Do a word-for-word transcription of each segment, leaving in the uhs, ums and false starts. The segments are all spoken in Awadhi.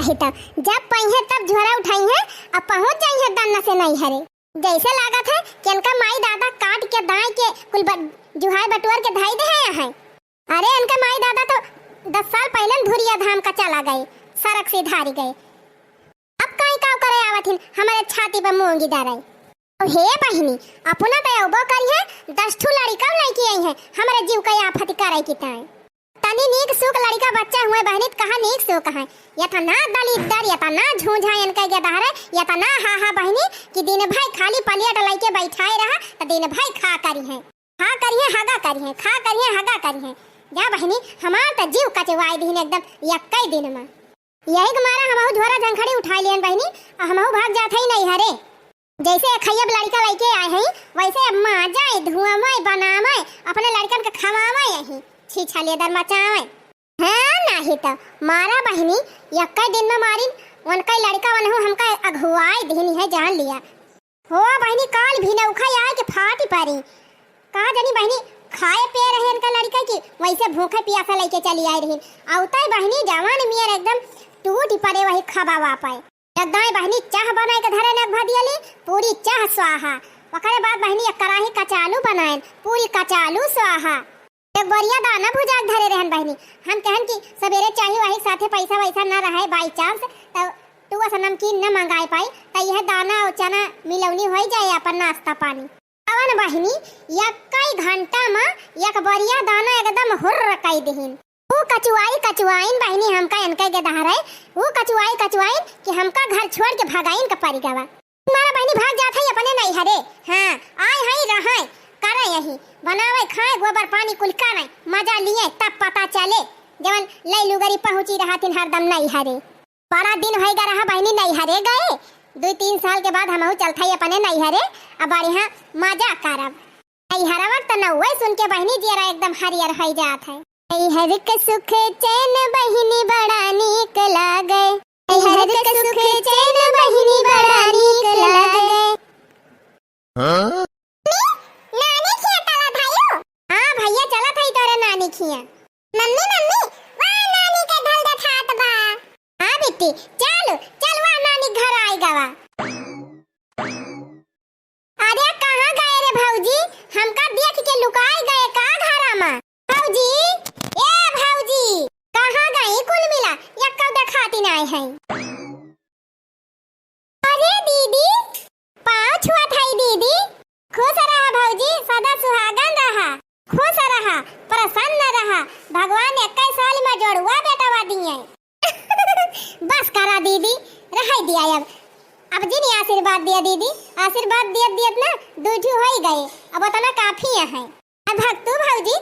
अही तो, जब पइहें तब झोरा उठइहें, अब पहुँच जइहें दन्ना से नैहरे। जैसे लागत है कि इनका माई दादा काट के दाई के कुल ब-, जुहाय बटुअर के धई देहे हैं। अरे, इनका माई दादा तो दस साल पहिले धुरिया धाम का चला गए, सड़क से धारी गए। अब काई काव करे आवत हिन, हमरे छाती पर मूंगी डारे। अब हे बहिनी, अपना तो अउबो करिहें, दस ठू लड़िका लइके अइहें, हमरे जीव का आफत करे की ताई। तनी नीक सूक लड़िका बच्चा हुए बहिनी, त कहाँ नीक सूक है। यतना दलिद्दर, यतना झूझा इनके के दहरे, यतना हा हा बहिनी कि दिन भर खाली plate लइके बैठाए रहा, त दिन भर खा करिहें, खा करिहें, हगा करिहें, खा करिहें, हगा करिहें। जा बहिनी, हमार त जीव कचवाई दिहिन एकदम यक्कई दिन में। यही के मारा हमहू झोरा झंखड़ी उठाई लियन बहिनी, आ हमहू भाग जात हई नैहरे। जैसे अखैया लड़िका लइके आए हई, वैसे अब माजाए, धुआवाए, बनावाए, अपने लड़िकन के खवावाए यही, छीछा लेदर मचावाए। हाँ, नाही त मारा बहिनी, यक्कै दिन में मारिन, उनकै लड़िका वनहू हमका अघुआए दिहिन है जान लिया। हो बहिनी, काल भी नौखा आए के फाटी परी। कहा जानी बहिनी, खाए पिए रहे इनका लड़िका की, वैसे भूखे पियासा लइके चली आए रही। अउतै बहिनी जवान मियर एकदम टूटी परे वही खबावा पाए। एकदम बहिनी चाह बनाए के धरे नग भदियली, पूरी चाह स्वाहा। ओकरे बाद बहिनी एक कराही कचालू बनाएन, पूरी कचालू स्वाहा। एक बोरिया दाना भुजा के धरे रहन बहिनी। हम कहन कि सबेरे चाही वाही साथे पैसा वैसा ना रहे by chance, त तू अस नमकीन न मंगाए पाई, त यह दाना और चना मिलौनी होई जाए अपन नाश्ता पानी। अवन बहिनी, यक्कै घंटा में एक बोरिया दाना एकदम हुर्र कई दिहिन। ऊ कचुआई कचुआइन बहिनी हमका इनके के दहरे, ऊ कचुआई कचुआइन कि हमका घर छोड़ के भगाइन का परी गवा। मारा बहिनी भाग जात है अपने नैहरे। हाँ, आए हैं, रहे, करे यही, बनावे, खाए, गोबर पानी कुल करे, मजा लिए, तब पता चले, जवन लई लुगरी पहुँची रहतिन हरदम नैहरे। बड़ा दिन होइगा रहा बहिनी नैहरे गए, दुई तीन साल के बाद हमहू चलत हई अपने नैहरे, अब बढ़िया मजा करब। नैहरवा त नौवे सुन के बहिनी जियरा एकदम हरियर होई जात है। नैहर के सुख चैन बहिनी बड़ा नीक लागे, नैहर के सुख चैन बहिनी बड़ा नीक लागे। हाँ? नानी खिया चलत हयो? हाँ भैया, चलत हई तोरे नानी खिया। मम्मी, मम्मी, वाह नानी के ढल देखात बा। हाँ बिट्टी, चल, चल वाह नानी घर आई गवा। अरे कहाँ गए रे भौजी, हमका देख के लुकाई गए का घरा मा? भौजी, ए भौजी, कहाँ गई कुल मिला, यक्कौ देखाती नाय है। अरे दीदी, पाँव छुअत हई दीदी। खुश रहा भौजी, सदा सुहागन रहा, खुश रहा, प्रसन्न रहा। भगवान इक्कीस साल में जोड़ुआ बेटवा दिए। बस करा दीदी, रहै दिया अब। अब जिन आशीर्वाद दिया दीदी, आशीर्वाद दियत दियत ना दुइ ठू होई गए, अब उतना काफी है। अब भक्तू भौजी,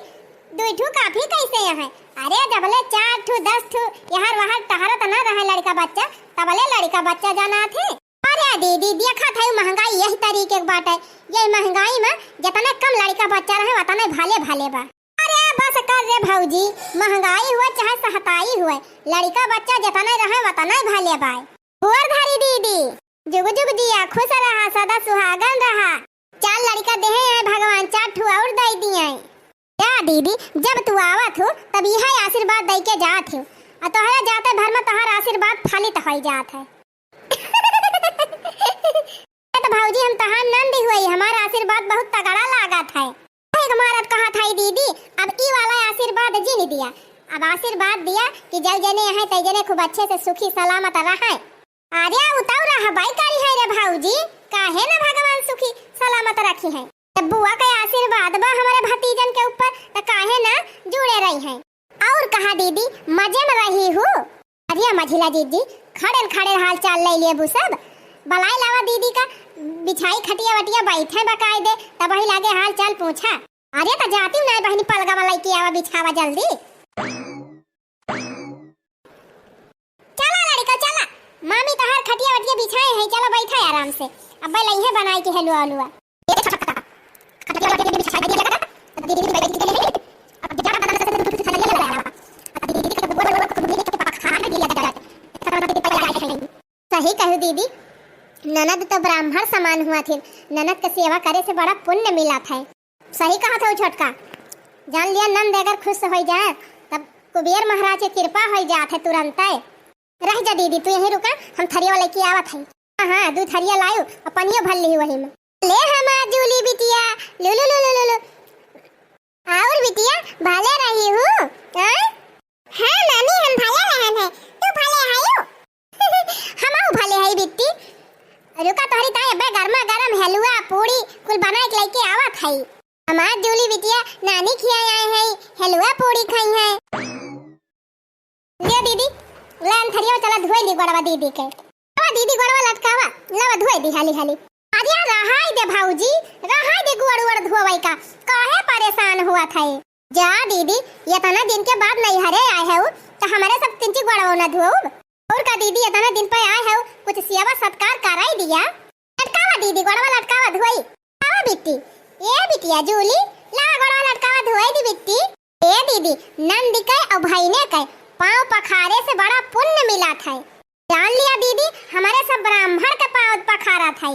दुइ ठू काफी कैसे यहाँ? अरे, जबले चार ठू, दस ठू, यहर वहर टहरत ना रहे लड़िका बच्चा, तबले लड़िका बच्चा जाना थे। अरे दीदी, देखत है महंगाई यही तरीके के बाटे। ये महंगाई में जितने कम लड़िका बच्चा रहे, उतने भले भले बा। अरे बस कर रे भौजी, महंगाई हुए चाहे सहताई हुए, लड़िका बच्चा जितने रहे, उतने भले बाय। गोर धरी दीदी, जुग जुग जिया, खुश रहा, सदा सुहागन रहा। चार लड़िका देहे हैं भगवान, चार ठू और दे दिए। या दीदी, जब तू आवत हो, तब यह आशीर्वाद दे के जात हो, और तोहरा जाते भर में तोहार आशीर्वाद फलित होई जात है। ए तो भौजी, हम तोहार नंद हुई, हमार आशीर्वाद बहुत तगड़ा लागत है। एक मारत कहत है दीदी, अब ई वाला आशीर्वाद जिन दिया, अब आशीर्वाद दिया कि जब जने यहाँ तै जने खूब अच्छे से सुखी सलामत रहे। अरे, उ तौ रहबै करी है रे भौजी, काहे न भगवान सुखी सलामत रखी है। जब बुआ के आशीर्वाद बा हमरे भतीजन के ऊपर, त काहे न जुड़े रही है। और कहा दीदी, मजे में रही हूँ? अरे मझिला जीजी, खड़ेल खड़ेल हाल चाल ले लिए बू सब। बलाई लावा दीदी का, बिछाई खटिया वटिया, बैठे बकायदे, तब वही लागे हाल चाल पूछा। अरे त जाती हूँ ना बहनी, पलगवा लइके आवा, बिछावा जल्दी। चला लड़िका, चला। मामी तोहार खटिया वटिया बिछाए हैं, चला बैठा आराम से। अब लइहे बनाई के हलुआ उलुआ। सही कहू दीदी, ननद तो ब्राह्मण समान हुआ थी, ननद के सेवा करे से बड़ा पुण्य मिला था। सही कहा था छोटका, जान लिया नंद अगर खुश हो जाए तब कुबेर महाराज के कृपा हो जात है तुरंत। रह जा दीदी, तू यहीं रुका, हम थरिया लेके आवत हई। हाँ, हाँ, दू थरिया लायू, अउर पनियो भर लिही वही में। ले हमार जूली बिटिया, लू, लू, लू। और बिटिया, भले रही हूँ, हाँ? हाँ, मामी, हम भले रहन है, तू भले हयू? हमहू भले हई बिट्टी। रुका, तोहरी ताई अबे गरमा गरम हलुआ, पूड़ी कुल बनाए के लेके आवत हई। हमार जूली बिटिया नानी खिया आए हई, हलुआ पूड़ी खाई है। ले दीदी, ले हम थरिया चला धोई ली गोड़वा दीदी के। आवा दीदी, गोड़वा लटकावा, लावा धोई दी हाली हाली। अरे रहाई दे भौजी, रहाई दे गोड़ वोड़ धोवई का, काहे परेशान हुआ था? जा दीदी, इतना दिन के बाद नैहरे आए हऊ, तो हमरे सब तिनची गोड़वा न धोउब? और का दीदी, इतना दिन पे आए हऊ, कुछ सेवा सत्कार कराई दिया। लटकावा दीदी, गोड़वा लटकावा धोई। आवा बिट्टी, ए बिटिया जूली, ला गोड़वा लटकावा धोई दी बिट्टी। ए दीदी, नंद के और भैने के पाँव पखारे से बड़ा पुण्य मिला था। जान लिया दीदी, हमरे सब ब्राह्मण के पाँव पखारा था।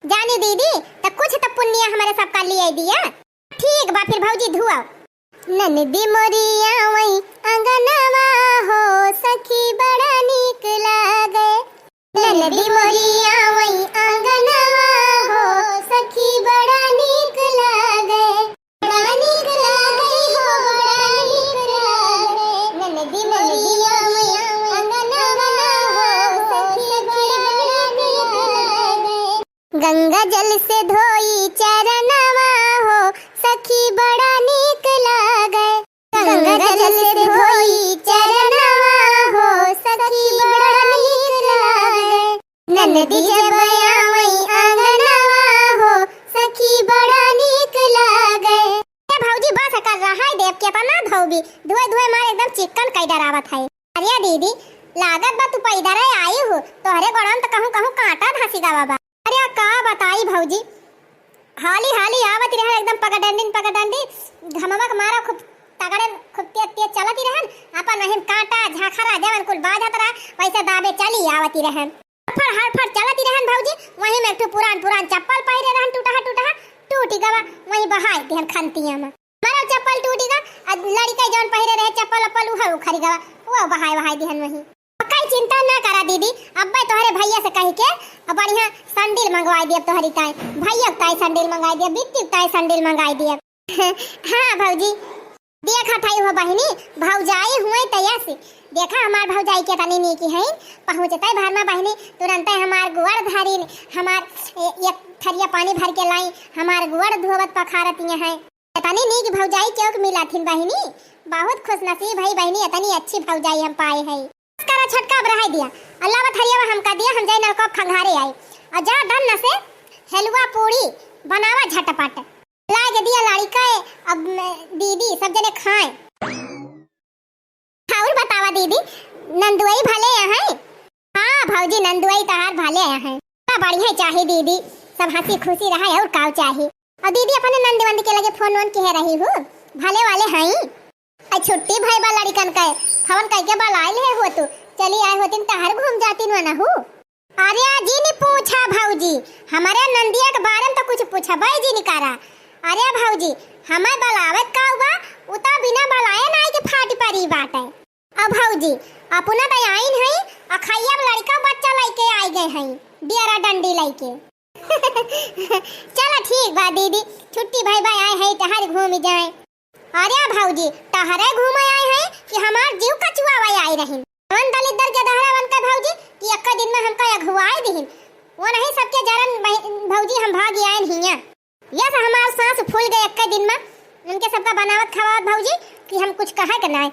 जानी दीदी, तो कुछ तो पुण्य हमरे सबका लिए दिया। ठीक बा फिर भौजी धुआओ। ननदी मोरी आवई अंगनवा हो सखी बड़ा नीक लागे। ननदी मोरी आवई अंगनवा हो सखी बड़ा नीक लागे। बड़ा नीक लागे हो, बड़ा नीक लागे। ननदी मोरी आवई अंगनवा हो सखी बड़ा नीक लागे। गंगा जल से धोई चरणवा हो सखी बड़ा नीक लागे। गंगा जल से धोई चरणवा हो सखी बड़ा नीक लागे। ननदी जब आवई आंगनवा हो सखी बड़ा नीक लागे। ए भौजी बस कर रहा है, देव केतना धोबी, धोए धोए मार एकदम चिकन कई डरावत है। अरे दीदी, लागत बा तू पैदल आई हो, तोहरे गोड़वा में तो कहूँ कहूँ कांटा धंसी गवा बा। अरे का बताई भौजी, हाली हाली आवत रहन एकदम पगडंडी पगडंडी, घमवा के मारा खूब तगड़े खूब तेज तेज चलत रहन, अपन वहीं कांटा झाखरा जवन कुल बाजत रहा वैसे दाबे चली आवत रहन। हड़फड़ हड़फड़ चलत रहन भौजी, वहीं में एक ठो पुरान पुरान चप्पल पहिरे रहन टूटहा टूटहा, टूटी गवा, वहीं बहाई दिहन खंतिया में। मारो चप्पल टूटी गा, आ लड़िका जौन पहिरे रहे चप्पल अप्पल उहे उखरी गवा, वो बहाए बहाए दिहन वहीं। कई चिंता ना करा दीदी, अब्बे तोहरे भैया से कही के अब बढ़िया संडिल मंगवाई दियब तोहरी ताई, भैया के ताई संडिल मंगाई दियब, बिट्टी के ताई संडिल मंगाई दियब। हाँ भौजी, देखा था हो बहिनी, भौजाई हुए तयस। देखा हमार भौजाई के तनी नीकी है, पहुँचते भर में बहिनी तुरंते हमार गोड़ धरिन, हमार ए-, एक थरिया पानी भर के लाई, हमार गोड़ धोवत पखारत ये है। इतनी नीक भौजाई क्यों के मिला थिन बहिनी, बहुत खुश नसीब है बहिनी, इतनी अच्छी भौजाई हम पाए है। करा छटका अब रहाई दिया, अल्लाह बा थरिया हमका दिया, हम जाए नलका खंघारे आई। और जा डन न से हलवा पूड़ी बनावा झटपट, लाग दिया लड़िका अब दीदी सब जने खाए। और बतावा दीदी, नंदुआई भले यहाँ है? हाँ भौजी, नंदुआई तहार भले यहाँ है। का बढ़िया चाही दीदी, सब हंसी खुशी रहा और काव चाही। और दीदी अपने नंद वंद के लगे फोन वोन किहे रही हूँ, भले वाले हैं। आ छुट्टी भई बा लड़िकन के, फोन कइके बलाए ले हो तू, चली आए होतिन तहर घूम जातिन वनहु। अरे जिन पूछा भौजी, हमरे नंदिया के बारे में तो कुछ पूछबे जिन करा। अरे भौजी, हमें बलावत का बा, उ तो बिना बलाए नाई के फाटी परी बाटे। अब भौजी, अपना तो आइन है, अखैया में लड़िका बच्चा लइके आई गए हैं, डियरा डंडी लइके। चला ठीक बा दीदी, छुट्टी भई बा आए हैं, तहर घूम जाए। अरे भौजी, तहरे घूमे आए हैं कि हमार जीव कचुआवे आए रहिन? कौन दलिद्दर के दहरावन का भौजी कि एक्के दिन में हमका अघुआए दिहिन? वो नहीं सबके जरन बहि-, भौजी हम भाग आए हियाँ। यस हमार सांस फूल गए एक्के दिन में, उनके सबका बनावत खवावत भौजी कि हम कुछ कहे के नाय।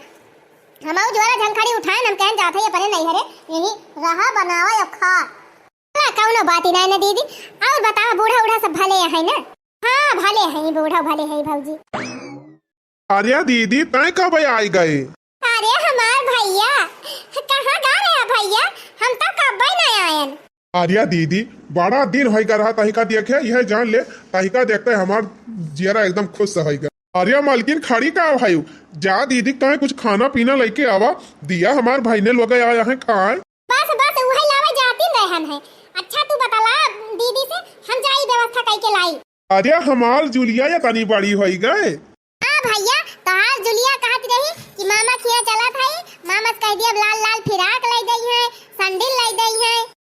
हम जोरा झंखड़ी उठाए, हम कहन जात है अपने नैहरे, यही रहा बनावा या खा। ना, कौनो बात ही ना है ना दीदी। और बताओ, बूढ़ा उढ़ा सब भले हैं ना? हाँ, भले हैं बूढ़ा, भले हैं भौजी। अरे दीदी, तैं कब आई गए? अरे हमार भैया, कहाँ गा रहे भैया? हम तो कब्बे नहीं आयन। अरे दीदी, बड़ा दिन होइगा रहा तहिका देखे, यह जान ले, तहिका देखते हमार जियरा एकदम खुश होइगा। अरे मलकिन, खड़ी का भाई, जा दीदी, तैं कुछ खाना पीना लेके आवा, दिया हमार भाई ने लोग आया है खाए। बस, बस, उहे लावे जातिन रहन है। अच्छा, तू बतला दीदी से, हम जाई व्यवस्था कई के लाई। अरे, हमार जुलिया या तनी बड़ी होई गए। हाँ भैया, तोहार जुलिया कहत रही कि मामा खिया चलत हई, मामा से कह दिया लाल लाल फिराक ले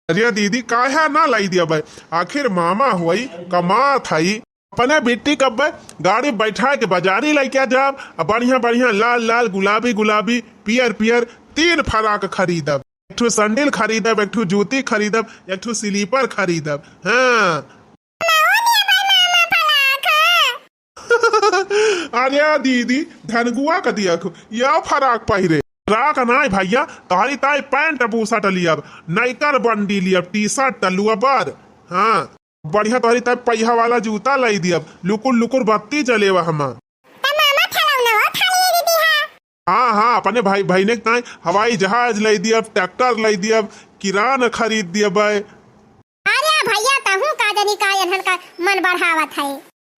अरे दीदी, काहे ना लाई दिया भाई? आखिर मामा हुई, कमात हई। अपने बिट्टी कब्बे गाड़ी बैठा के बाजारी लइके जाब, आ बढ़िया बढ़िया लाल लाल गुलाबी गुलाबी पियर पियर तीन फराक खरीदब। एक ठो सैंडल खरीदब, एक ठो जूती खरीदब, एक ठो स्लीपर खरीदब। हाँ। अरे दीदी, धनगुआ का दिया खो, या फराक पहिरे। फराक नाई भैया, तोहरी ताई पैंट बूसट लियब, नाइकर बंडी लियब, टी शर्ट, लोअर। हाँ, बढ़िया तोहरी ताई पहिया वाला जूता लाई दियब, लुकुर लुकुर बत्ती जलेवा हमा। त मामा खिलौना वो खा लिए दीदी, हाँ। हाँ, हाँ, अपने भाई, भाई ने ताई हवाई जहाज लाई दियब, ट्रैक्टर लाई दियब, किरान खरीद दियब। अरे भैया, तहूँ का जनी का एनहन का मन बढ़ावत है।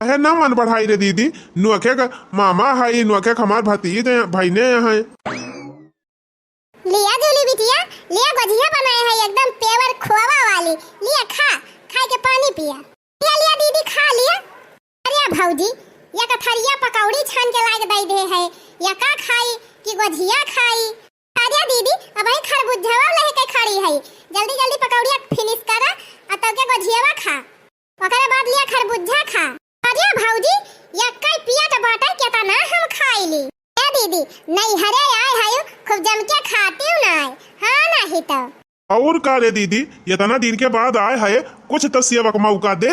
अहे ना मन बढ़ाई रे दीदी, नुअखे का मामा है, नुअखे का हमार भतीज है, भाई ने है। लिया जूली बिटिया, लिया गोझिया बनाए है, एकदम pure खोवा वाली। लिया खा, खाए के पानी पिया। लिया, लिया दीदी, खा लिया। अरे भौजी, या कथरिया पकौड़ी छान के लाके दे दे है, या का खाई कि गोझिया खाई? अरे दीदी, अबही खरबुज्झवा लेके खड़ी है, जल्दी जल्दी पकौड़िया finish करा, आ तब के गोझियावा खा, ओकरे बाद लिया खरबुज्झा खा। अरे भौजी, यक्कै पियत बाटे, केतना हम खाइली। ए दीदी, नैहरे आए हयू, खूब जम के खातिउ ना आए, हाँ नहीं तो। और का रे दीदी, इतना दिन के बाद आए है, कुछ तो सेवा का मौका दे।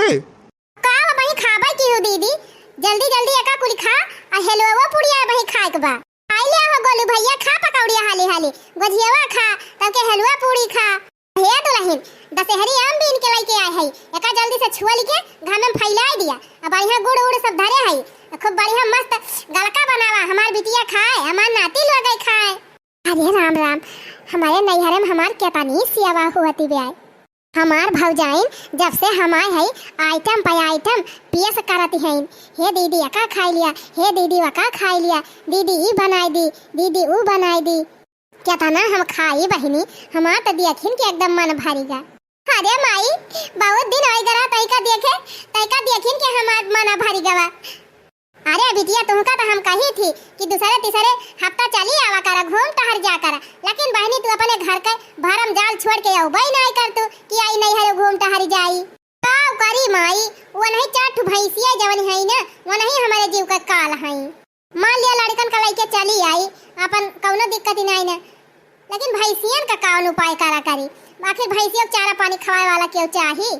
का अबही खाबे की हो दीदी, जल्दी जल्दी एका कुल खा, आ हेलुआ पूड़िया अबही खाए के बा। खाई लिया हो गोलू भैया, खा पकौड़िया हाली हाली, गोझियावा खा, तब के हेलुआ पूड़ी खा। हे दुलहिन, दशहरी आम बीन के लइके आए है, एका जल्दी से छुअल के घामे में फैलाए दिया, आ बढ़िया गुड़ उड़ सब धरे है, खूब बढ़िया मस्त गलका बनावा, हमार बिटिया खाए, हमार नाती लोग खाए। अरे राम राम, हमारे नैहरे में हमार केतनी सेवा होती बे। हमार भौजाइन जब से हम आए है, item पे item पेश करती हैं। हे दीदी, एका खाई लिया, हे दीदी, वका खाई लिया, दीदी ई बनाई दी, दीदी ऊ बनाई दी। केतना हम खाई बहिनी, हमार त देखिन के एकदम मन भरी गा। अरे माई, बहुत दिन होइ गरा तैका देखे, तैका देखिन के हमार मन भरी गवा। अरे बिटिया, तुमका त हम कही थी कि दूसरे तीसरे हफ्ता चली आवा करा, घूम टहर जा करा, लेकिन बहिनी तू अपने घर के भरम जाल छोड़ के अउबे नाई कर तू कि आई नैहर घूम टहर जाई। का करी माई, वो नहीं चार ठो भैंसिया जवन है ना, वो नहीं हमारे जीव का काल है। मान लिया लड़कन का लइके चली आई, अपन कौनो दिक्कत ही नाई ना, लेकिन भैंसियन का कौन उपाय करा करी? आखिर भैंसियों के चारा पानी खवाए वाला केहू चाही।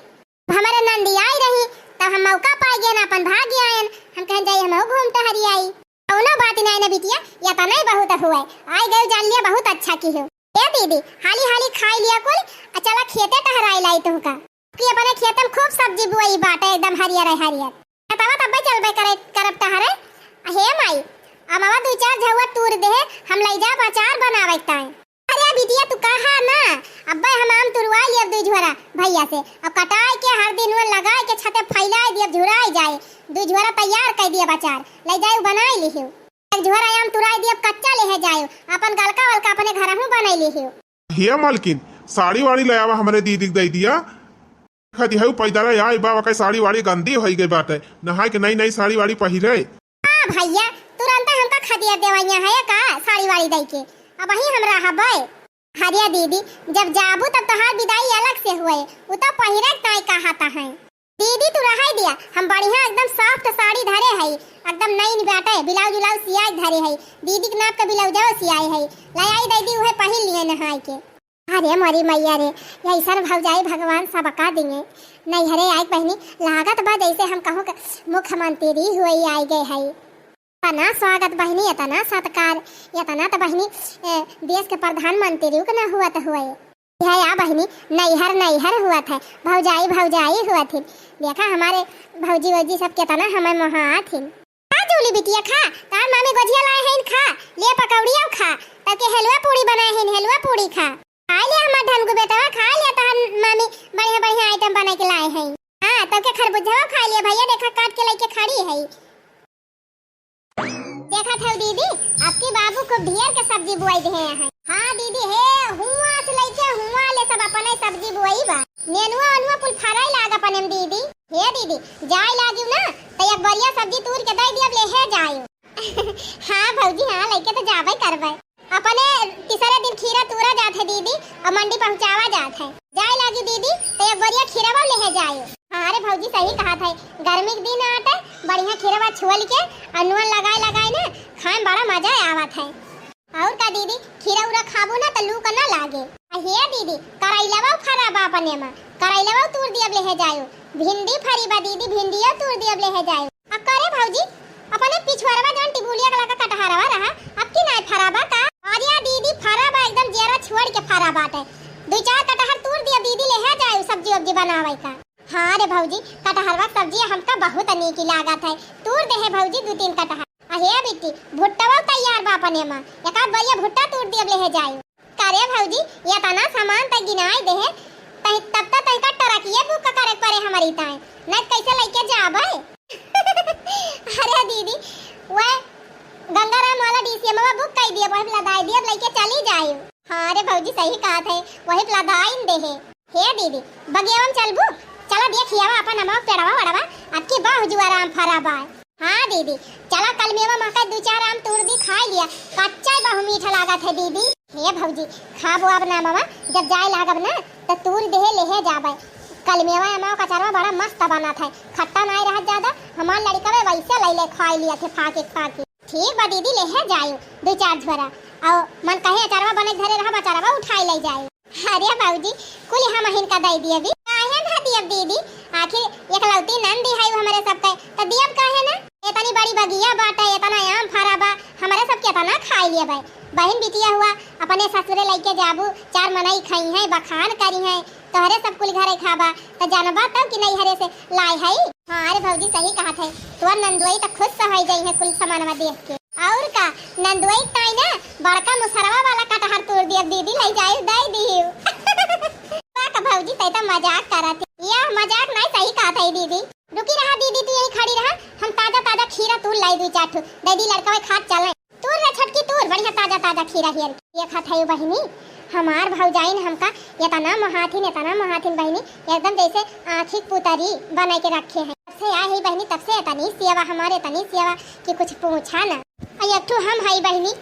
हमारे नंदी आई रही, तब हम मौका पाई गए ना, अपन भाग आयन। हम कहन जाई हम घूम टहरी आई। कौनो बात नाई ना बिटिया, या तो नहीं बहुत हुए, आई गए जान लिया, बहुत अच्छा की हो। ए दीदी, हाली हाली खाई लिया कुल, आ चला खेते टहराई लाई तुमका। कि अपने खेत में खूब सब्जी बुआई बाटे, एकदम हरियर है, हरियर। खेतवा तब्बे चलबे करे, करब टहरे। हे माई, अमवा दू चार झउआ तूर दे, हम लई जाब अचार बनावे के ताई। अरे बिटिया, तू कहा ना, अब्बे हम आम तुरवा लियब दू झोरा भैया से, अब कटाए के हर दिन वो लगाए के छते फैलाए दियब, झुराई जाए, दू झोरा तैयार कर दियब अचार, ले जाए बनाए लिहियो। एक झोरा आम तुराई दियब, कच्चा लेहे जायो, अपन गलका वलका अपने घरहू बनाई लिहियो। हे मलकिन, साड़ी वाड़ी ले आवा हमरे दीदी के दे दिया। खदी हऊ पैदल आई बा, वकै साड़ी वाड़ी गंदी होई गई बाटे, नहाए के नई नई साड़ी वाड़ी पहिरे। हाँ भैया, तुरंत हमका खदिया देवैया है का साड़ी वाड़ी दई के, अबही हम रहबै। हरिया दीदी, जब जाबू तब तोहार विदाई अलग से हुए, उ तो पहिरे के ताई कहा ता है। दीदी तू रहाई दिया, हम बढ़िया एकदम soft साड़ी धरे हई, एकदम नई बाटे, ब्लाउज उलाउज सियाई धरे हई, दीदी के नाप के ब्लाउजवा सियाई हई, ले आई दीदी उहे पहिर लिए नहाई के। अरे मोरी मैया रे, ऐसन भौजाई भगवान सबका दिए। नैहरे आई बहिनी, लागत बा जैसे हम कहूँ के मुख्यमंत्री हुए आई गए हई। इतना स्वागत बहिनी, इतना सत्कार, इतना तो बहिनी, ए, देश के प्रधानमंत्री के न हुआ तो हुए। यह या बहिनी, नैहर नैहर हुआ था, भौजाई भौजाई हुआ थी। देखा हमारे भौजी वौजी सब कितना हमें मोहा थी। खा जूली बिटिया खा, तार मामी गोझिया लाए हैं खा, ले पकौड़िया खा, तब के हलवा पूड़ी बनाए हैं, हलवा पूड़ी खा। खा ले हमार ढनगू बेटवा, खा ले तार मामी बढ़िया बढ़िया item बना के लाए हैं। हाँ, तब के खरबूजा खा ले भैया, देखा काट के लेके खड़ी है। देखा था दीदी, आपके बाबू को ढेर के सब्जी बुआई दे हैं। हाँ दीदी, हे हुआ से लेके हुआ ले सब अपने सब्जी बुआई बा। नेनुआ ओनुआ कुल फराई लाग अपने में दीदी। हे दीदी, जाए लागियो ना, तो एक बढ़िया सब्जी तूर के दे दिया, ले हे जायो। हाँ भौजी, हाँ, लेके तो जाबे करबे। अपने तीसरे दिन खीरा तूरा जात है दीदी, अउ मंडी पहुँचावा जात है। जाए लागी दीदी, त एक बोरिया खीरवा लेहे जाए। हाँ रे भौजी, सही कहत है, गर्मी के दिन आटे, बढ़िया खीरवा छुअल के अउ नून लगाए लगाए ना, खाए में बड़ा मजा आवत है। अउर का दीदी, खीरा उरा खाबू ना त लू का ना लागे। अ हे दीदी, करैलवा फरा बा अपने मा, करैलवा तूर दियब लेहे जायो। भिंडी फरी बा दीदी, भिंडिया तूर दियब लेहे जायो। अ करे भौजी, अपने पिछुआरवा जौन टिबुलिया के लगा कटहरवा रहा, अब की नाय फरा बा का? अरे दीदी, फरा बा, एकदम जेरा छोड़ के फरा बाटे। दुइ चार कटहर तूर दियब दीदी, लेहे जायो सब्जी वब्जी बनावे का। हाँ रे भौजी, कटहरवा के सब्जी हमका बहुत नीक लागत है। तूर देहे भौजी दुइ तीन कटहर। अ हे बिट्टी, भुट्टवा तैयार बा अपने मा, एक आध बरिया भुट्टा तूर दियब लेहे जाई। का रे भौजी, एतना सामान तै गिनाई देहे, तै तब तक तैका टरकिए बुक करे के परे हमरी ताई, नहीं कैसे लइके जाबे? अरे दीदी, वह गंगाराम वाला डीसीएमवा बुक कर दिए, वही लदाई दिए, लइके चली जाई। हाँ रे भौजी, सही कहत है, वही लदाई देहे। हे दीदी, बगियावा में चलबू? चला देखियावा अपन अमवा पेड़वा वड़वा, अब की बहु जुआर आम फरा बा। हाँ दीदी, चला कलमेवा महका दुइ चार आम तूर दी खाई लिया, कच्चा ही बहु मीठा लागत है दीदी। हे भौजी, खाबो अब ना अमवा, जब जाए लागब ना, त तूर देहे लेहे जाबे। कलमेवा अमवा कचरवा बड़ा मस्त बनत है, खट्टा नाई रहत ज्यादा, हमार लड़िकवे वैसे लैले खाई लिया थे फाकी फाकी। ठीक बा दीदी, लेहे जायु दुइ चार झोरा। अउ मन कहे अचारवा बने धरे रहब, अचारवा उठाई ले जायु। अरे भौजी, कुल हमहिन का दई दियबी। काहे ना दियब दीदी, आखिर एकलौती नंदी है हमरे सबके, त दियब काहे ना? एतनी बड़ी बगिया बाटे, एतना आम फरा बा, हमरे सब केतना खाई लेबे। बहिन बिटिया हुआ, अपने ससुरे लइके जाबू, चार मनई खइहैं, बखान करिहैं, तोहरे सब कुल घरे खाबा, त जानबा तब कि नैहरे से लाए हई। हाँ रे भौजी, सही कहत है, तोर नंदुई त खुश होइ जइहैं कुल सामानवा देख के। अउर का, नंदुई ताई ना बड़का मुसरवा वाला कटहर तूर दियब दीदी, लइ जाइब, दइ दियब। वाह का भौजी, तै त मजाक करत ही। यह मजाक नहीं, सही कहत है दीदी। रुकी रहा दीदी, तू यही खड़ी रहा, हम ताजा ताजा खीरा तूर लाई दुइ चार ठो, दइ दी लड़कवे खात चले। तूर रे छोटकी तूर, बढ़िया ताजा ताजा खीरा हियन। देखत है बहिनी, हमार भौजाइन हमका एतना मोहाथिन, एतना मोहाथिन बहिनी, एकदम जैसे आँखी के पुतरी बनाए के रखे हैं। तब से आए है बहिनी, तब से एतनी सेवा हमारे, एतनी सेवा कि कुछ पूछा ना। अ एक ठो हम है बहिनी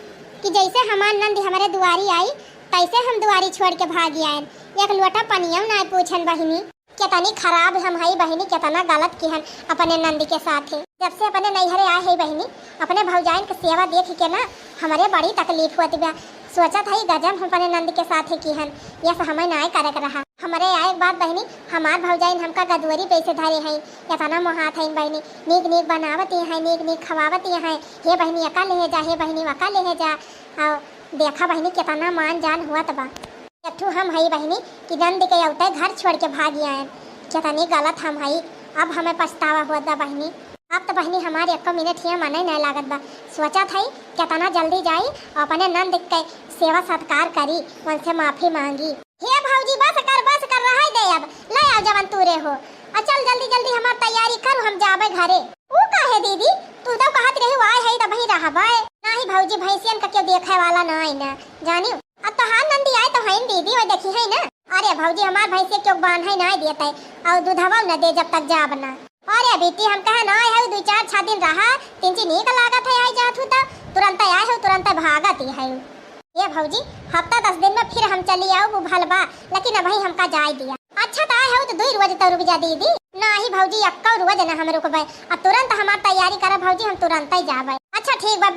कि जैसे हमार नंद हमरे दुआरी आई, तैसे हम दुआरी छोड़ के भागी आयन। एक लोटा पनिया ना पूछन बहिनी। केतनी खराब हम हई बहिनी, केतना गलत किहन अपने नंद के साथे। जब से अपने नैहरे आए हई बहिनी, अपने भौजाइन के सेवा देख के ना हमरे बड़ी तकलीफ होत बा। सोचत हई गजब हम अपने नंद के साथे किहन, यस हमें नाय करे के रहा। हमरे आए के बाद बहिनी, हमार भौजाइन हमका गदुअरी पे से धरे हई, केतना मोहात हईन बहिनी, नीक नीक बनावत ही हैं, नीक नीक खवावत ही हैं, हे बहिनी एका लेहे जा, हे बहिनी वका लेहे जा। और देखा बहिनी केतना मान जान हुआ बा। एक ठो हम हई बहिनी कि नंद के अउते घर छोड़ के भागी आयन। केतनी गलत हम हई, अब हमें पछतावा होत बा बहिनी। अब त बहिनी हमार एको मिनट हियाँ मने नहीं लागत बा। सोचत हई केतना जल्दी जाई, अपने नंद के सेवा सत्कार करी, उनसे माफी मांगी। हे भौजी, बस कर, बस कर, रहै दे अब। ले आओ जवन तूरे हो। आ चल जल्दी जल्दी हमार तैयारी कर, हम जाबे घरे। ऊ काहे दीदी? तू तो कहत रही आए हई तबही रहबे। नाही भौजी, भैंसियन का केहू देखे वाला ना आई ना, जानियो। अब तोहार नंदी आए तो हईन दीदी, वही देखी है ना। अरे भौजी, हमार भैंसिया क्यों बांधे ना देते, और दूधवा न दे जब तक जाब ना। अरे बेटी, हम कहे ना आए हऊ, दुइ चार छह दिन रहा, तिनची नीक लागत है, आई जात हू तो तुरंत आए हऊ, तुरंत भागत ही है। ए भौजी, हफ्ता दस दिन में फिर हम चली आऊ, वो भलबा, लेकिन अबही हमका जाए दिया। अच्छा, त आए हऊ त दुई रोज त रुक जा दीदी। नाही भौजी, एक्को रोज न हम रुकबे। अब तुरंत हमार तैयारी करा भौजी, हम तुरंत ही जाबे। अच्छा ठीक बा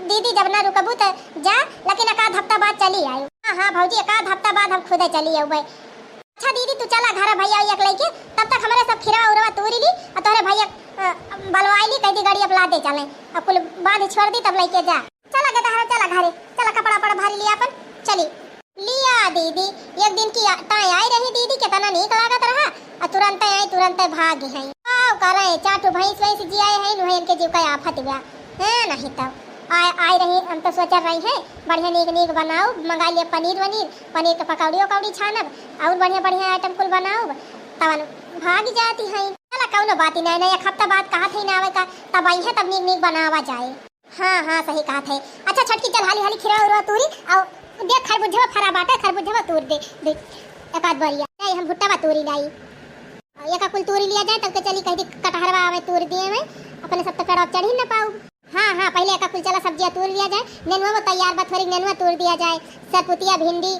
दीदी, जब ना रुकबू त जा, लेकिन एक आध हफ्ता बाद चली आयू। हाँ, हाँ भौजी, एक आध हफ्ता बाद हम खुदे चली आऊबे। अच्छा दीदी, तू चला घर भैया एक लेके, तब तक हमरे सब खीरा उरवा तूरी ली, और तोहरे भैया, अ, बलवाई ली, कह दी गाड़ी अपना दे चले, अब कुल बांध छोड़ दी, तब लेके जा। चला गदहरा, चला घरे, चला कपड़ा उपड़ा भारी लिया अपन, चली। लिया दीदी, एक दिन की आ-, ताई आई रही दीदी, केतना नीक लागत रहा, आ तुरंते आई, तुरंते भागी हैं। का करे, चार ठो भैंस वैंस जियाए हैं, नुहे इनके जीव का आफत बा। हैं, नहीं तो। आ-, आई रही, हम तो सोचल रही हैं, बढ़िया नीक नीक बनाओ, मंगा लिया पनीर वनीर, पनीर के पकौड़ी उकौड़ी छानब, और बढ़िया बढ़िया आइटम कुल बनाओ, तवन भाग जाती हैं। चला, कौनो बात ही नहीं, नहीं, एक हफ्ता बाद कहा थे ना आवे का, तब आई है, तब नीक नीक बनावा जाए। हाँ, हाँ, सही कहत है। अच्छा, छोटकी, चल, हाली, हाली खीरा उरवा तूरी, अउ देख, खरबूजवा फरा बाटे, खरबूजवा तूर दे, दे, एक आध बरिया। नहीं, हम भुट्टावा तूरी लाई। अउ एका कुल तूरी लिया जाए, तब के चली, कह दी, कटहरवा आवे, तूर दिए में, अपने सब तो पेड़वा चढ़ी न पाऊ। हाँ, हाँ, पहिले एका कुल चला सब्जिया तूर लिया जाए, नेनुआ वो तैयार बा, थोड़ी नेनुआ तूर दिया जाए, सरपुतिया, भिंडी,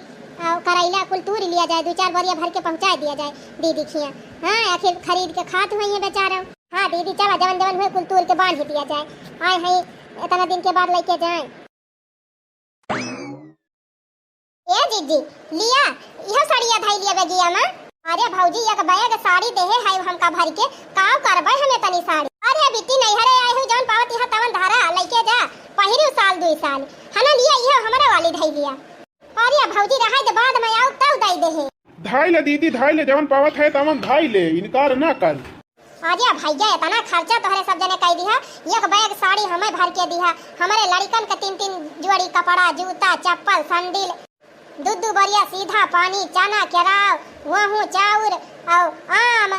अउ करैला कुल तूर लिया जाए, दुइ चार बोरिया भर के पहुँचाए दिया जाए दीदी खिया। हाँ, आखिर खरीद के खात हुई है बेचारा। हाँ दीदी, चला जवन जवन हुए कुल तूर के बांध दिया जाए। आए हैं इतना दिन के बाद लइके जाए। ए जीजी, लिया, इहो साड़िया धई लिया बेगिया मा। अरे भौजी, एक बैग साड़ी देहे है हमका भर के, काव करबै हमें तनी साड़ी। अरे बिट्टी, नैहरे आए हो, जौन पावत यहाँ तवन धारा, लइके जा, पहिरू साल दुइ साल। हना लिया, इहो हमरा वाली धई लिया। अरे भौजी, रहाई दे, बाद में आउ तब दई देहे। धाई ले दीदी, धाई ले, जवन पावत है तवन धाई ले, इनकार ना कर। अरे भैया, इतना खर्चा तोहरे सब जने कई दिहा, एक बैग साड़ी हमें भर के दिहा, हमरे लड़िकन के तीन तीन जोड़ी कपड़ा, जूता, चप्पल, सैंडल, दू दू बोरिया सीधा पानी, चना, केराव, गेहूं, चाउर अउ आम,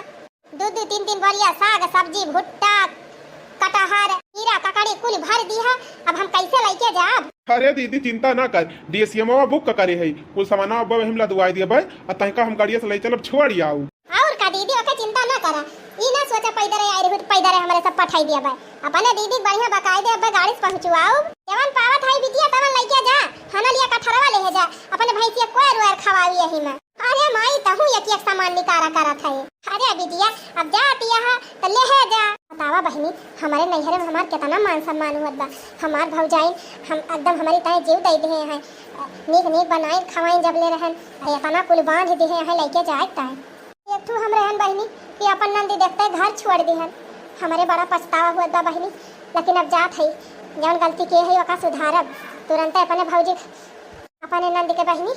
दू दू तीन तीन बोरिया साग, सब्जी, भुट्टा, कटहर, खीरा, ककड़ी कुल भर दिहा। अब हम कैसे लइके जाब? अरे दीदी, चिंता ना कर, डीएसएमवा बुक करे है, कुल सामानवा अब हम लदवाई दिया भाई, आ तहका हम गाड़िया से ले चलब, छोड़ आऊ। और का दीदी, ओके चिंता ना करा, ई ना सोचा पैदरे आए रही, पैदरे हमरे सब पठाई दिया बा। अपने दीदी के बढ़िया बकायदे अब्बे गाड़ी से पहुँचवाओ। जवन पावत है बिटिया तवन लइके जा, हना लिया कठरवा ले जा, अपने भैंसिया कोयर वोयर खवावी यही में। अरे माई, तहू एक एक सामान निकारा करत है। अरे बिटिया, अब जात यह तो ले है जा। बतावा बहिनी, हमारे नैहरे में हमार कितना मान सम्मान हुअत बा। हमार भौजाइन हम एकदम हमारी ताई जीव दे दिए हैं, नीक नीक बनाइन खवाइन जब ले रहन, अरे इतना कुल बांध दिए हैं लइके जाए ताई। एक ठो हम रहन बहिनी कि अपन नंदी देखते घर छोड़ दिहन। हमरे बड़ा पछतावा हुआ बा बहिनी, लेकिन अब जात है, जौन गलती के है ओका सुधारब। तुरंते अपने भौजी, अपने नंद के बहिनी,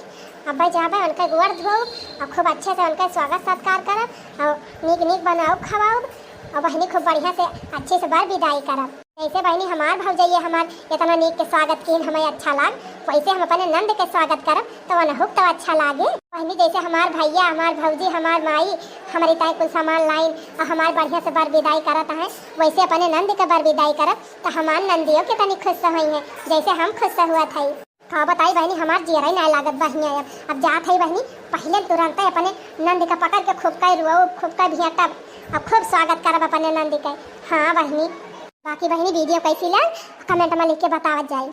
अब्बे जाबे उनके गोड़ धोब और खूब अच्छे से उनके स्वागत सत्कार करब और नीक नीक बनाउब खवाउब और बहिनी खूब बढ़िया से अच्छे से बर विदाई करब। जैसे बहिनी हमार भौजैया हमार इतना नीक के स्वागत कीन, हमें अच्छा लाग, वैसे हम अपने नंद के स्वागत करब तो उनहुक तो अच्छा लागे। बहिनी जैसे हमार भैया, हमार भौजी, हमार माई हमरी ताई कुल सामान लाइन और हमार बढ़िया से बर विदाई करत हैं, वैसे अपने नंद के बर विदाई करब तो हमार नंदियो के तनी खुश होई है, जैसे हम खुश हुआ था। का बताई बहिनी, हमार जियरा ही ना लागत बहिनी। अब, अब जात है बहिनी, पहिले तुरंत अपने नंद का पकड़ के खूब का रुआब, खूब का भेंटब, अब खूब स्वागत करब अपने नंद के। हाँ बहिनी, बाकी बहिनी वीडियो कैसी लग, कमेंट में लिख के बतावत जाई।